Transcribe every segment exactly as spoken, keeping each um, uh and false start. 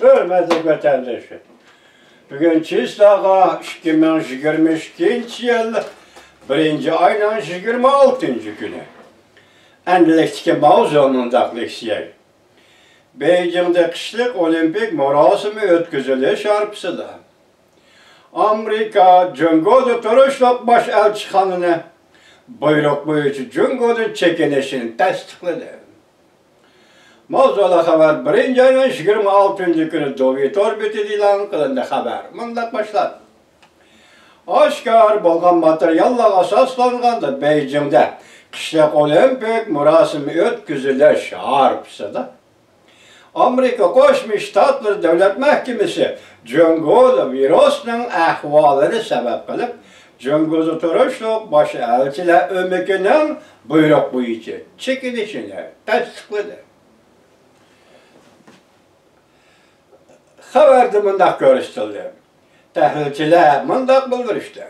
ھۆرمەتلىك ۋەتەنداشلار! بۈگۈن چىسلاغا ئىككى مىڭ يىگىرمە ئىككىنچى يىل بىرىنچى ئاينىڭ يىگىرمە ئالتىنچى كۈنى. ئەندىلىكتىكى ماۋزۇ مۇنداق لېكسىيە. بېيجىڭدا قىشلىق ئولىمپىك مۇراسىمى ئۆتكۈزۈلۈش ھارپىسىدا ئامېرىكا جۇڭگودا تۇرۇشلۇق باش ئەلچىخانىنى بۇيرۇق بويىچە جۇڭگودىن چېكىنىشىنى تەستىقلىدى. ماۋزۇلۇق خەۋەر بىرىنچى ئاينىڭ يىگىرمە ئالتىنچى كۈنى دۇۋى تور بېتىدە ئېلان قىلىندى. خەۋەر مۇنداق باشلاندى. ئاشكارا بولغان ماتېرىياللارغا ئاساسلانغاندا، بېيجىڭدە قىشلىق ئولىمپىك مۇراسىمى ئۆتكۈزۈلۈش ھارپىسىدا ئامېرىكا قوشما شتاتلىرى دۆلەت مەھكىمىسى جۇڭگودا ۋىرۇسنىڭ ئەھۋالىنى سەۋەب قىلىپ، جۇڭگودا تۇرۇشلۇق باش ئەلچىلەر ئۆمىكىنىڭ بۇيرۇق بويىچە چېكىنىشىنى تەستىقلىدى. خەۋەردە مۇنداق كۆرسىتىلدى. تەھلىلچىلەر مۇنداق بىلدۈرۈشتە،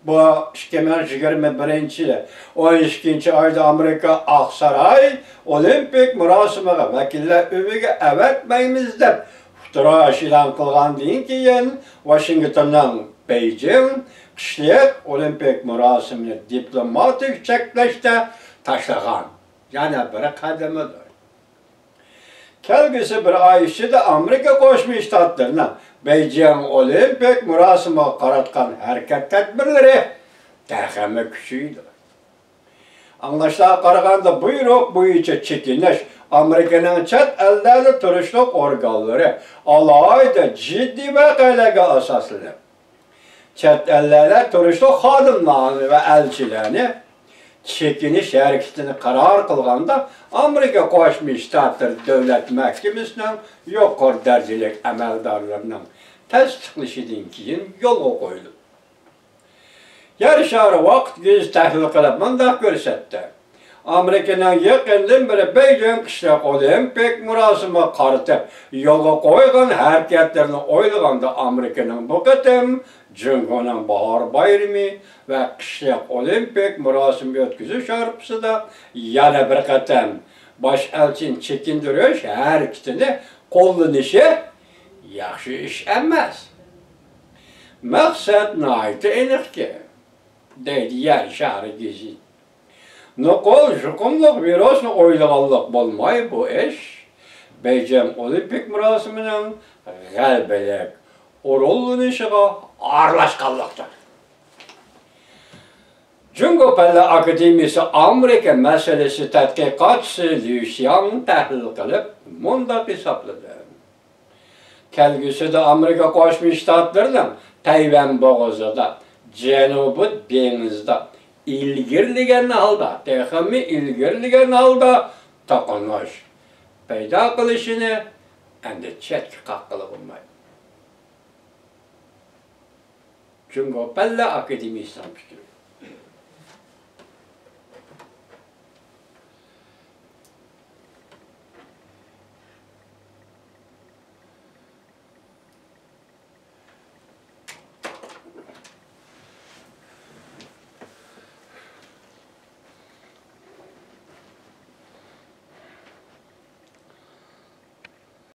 بۇ ئىككى مىڭ يىگىرمە بىرىنچى يىلى ئون ئىككىنچى ئايدا ئامېرىكا ئاقساراي ئولىمپىك مۇراسىمىغا ۋەكىللەر ئۆمىكى ئەۋەتمەيمىز دەپ ئۇقتۇرۇش ئېلان قىلغاندىن كېيىن، ۋاشىنگتوننىڭ بېيجىڭ قىشلىق ئولىمپىك مۇراسىمىنى دىپلوماتىك چەكلەشتە تاشلىغان يەنە بىر قەدىمىدۇر. كەلگۈسى بىر ئاي ئىچىدە ئامېرىكا قوشما شتاتلىرىنىڭ بېيجىڭ ئولىمپىك مۇراسىمىغا قاراتقان ھەرىكەت تەدبىرلىرى تېخىمۇ كۈچىيىدۇ. ئاڭلاشلارغا قارىغاندا، بۇيرۇق بويىچە چېكىنىش ئامېرىكىنىڭ چەت ئەللەردە تۇرۇشلۇق ئورگانلىرى ئالاھىدە جىددىي ۋەقەلەرگە ئاساسلىنىپ، چەت ئەللەردە تۇرۇشلۇق خادىملارنى ۋە ئەلچىلەرنى چېكىنىش ھەرىكىتىنى قارار قىلغاندا، ئامېرىكا قوشما شتاتلىرى دۆلەت مەھكىمىسىنىڭ يۇقىرى دەرىجىلىك ئەمەلدارلىرىنىڭ تەستىقلىشىدىن كېيىن يولغا قويۇلىدۇ. يەر شارى ۋاقىت گېزىتى تەھلىل قىلىپ مۇنداق كۆرسەتتى. ئامېرىكىنىڭ يېقىندىن بېرى بېيجىڭ قىشلىق ئولىمپىك مۇراسىمىغا قارىتىپ يولغا قويغان ھەرىكەتلىرىنى ئويلىغاندا، ئامېرىكىنىڭ بۇ قېتىم جۇڭگونىڭ باھار بايرىمى ۋە قىشلىق ئولىمپىك مۇراسىمى ئۆتكۈزۈش ھارپىسىدا يەنە بىر قېتىم باش ئەلچىنى چېكىندۈرۈش ھەرىكىتىنى قوللىنىشى ياخشى ئىش ئەمەس. مەقسەت ناھايىتى ئېنىقكەن، دەيدۇ يەر شارى گېزىتى. نوقۇل يۇقۇملۇق ۋىرۇسنى ئويلىغانلىق بولماي، بۇ ئىش بېيجىڭ ئولىمپىك مۇراسىمىنىڭ غەلىبىلىك ئورۇنلىنىشىغا ئارىلاشقانلىقتۇر. جۇڭگو پەنلەر ئاكادېمىيىسى ئامېرىكا مەسىلىسى تەتقىقاتچىسى ليۇ شياڭ تەھلىل قىلىپ مۇنداق ھېسابلىدى. كەلگۈسىدە ئامېرىكا قوشما شتاتلىرىنىڭ تەيۋەن بوغۇزىدا، جەنۇبىي دېڭىزدا ئىلگىرىلىگەن ھالدا، تېخىمۇ ئىلگىرىلىگەن ھالدا توقۇنۇش پەيدا قىلىشىنى ئەمدى چەتكە قاققىلى بولمايدۇ. جۇڭگو پەنلەر ئاكادېمىيىسىنىڭ پىكرى.